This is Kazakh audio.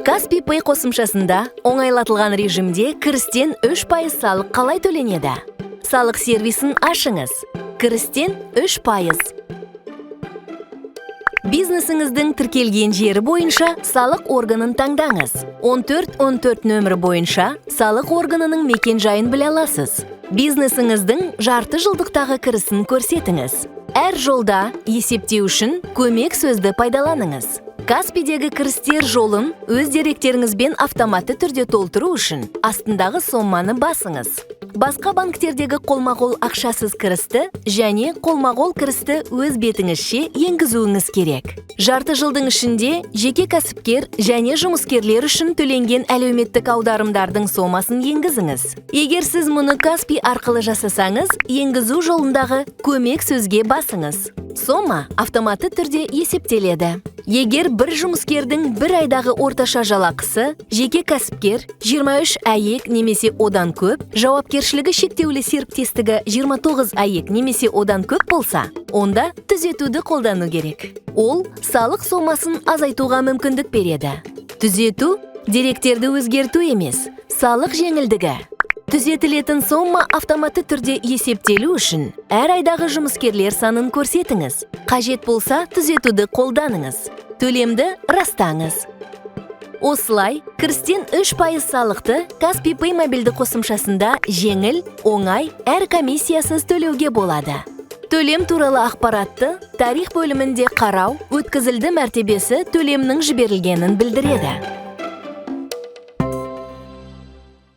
Kaspi Pay қосымшасында оңайлатылған режимде кірістен 3% салық қалай төленеді? Салық сервисін ашыңыз. Кірістен 3%. Бизнесіңіздің тіркелген жері бойынша салық органын таңдаңыз. 14 14 нөмірі бойынша салық органының мекен-жайын біле аласыз. Бизнесіңіздің жарты жылдықтағы кірісін көрсетіңіз. Әр жолда есептеу үшін көмек сөзді пайдаланыңыз. Каспидегі кірістер жолын өз деректеріңізбен автоматты түрде толтыру үшін астындағы соманы басыңыз. Басқа банктердегі қолма-қол ақшасыз кірісті және қолма-қол кірісті өз бетіңізше енгізуіңіз керек. Жарты жылдың ішінде жеке кәсіпкер және жұмыскерлер үшін төленген әлеуметтік аударымдардың сомасын енгізіңіз. Егер сіз мұны Каспи арқылы жасасаңыз, енгізу жолындағы көмек сөзге басыңыз. Сома автоматты түрде есептеледі. Егер бір жұмыскердің бір айдағы орташа жалақысы, жеке кәсіпкер 23 АЕК немесе одан көп, жауапкершілігі шектеулі серіктестігі 29 АЕК немесе одан көп болса, онда түзетуді қолдану керек. Ол салық сомасын азайтуға мүмкіндік береді. Түзету деректерді өзгерту емес, салық жеңілдігі. Түзетілетін сома автоматты түрде есептелу үшін әр айдағы жұмыскерлер санын көрсетіңіз. Қажет болса, түзетуді қолданыңыз. Төлемді растаңыз. Осылай, кірістен 3% салықты Kaspi Pay мобильді қосымшасында жеңіл, оңай, әр комиссиясыз төлеуге болады. Төлем туралы ақпаратты тарих бөлімінде қарау, өткізілді мәртебесі төлемнің жіберілгенін білдіреді.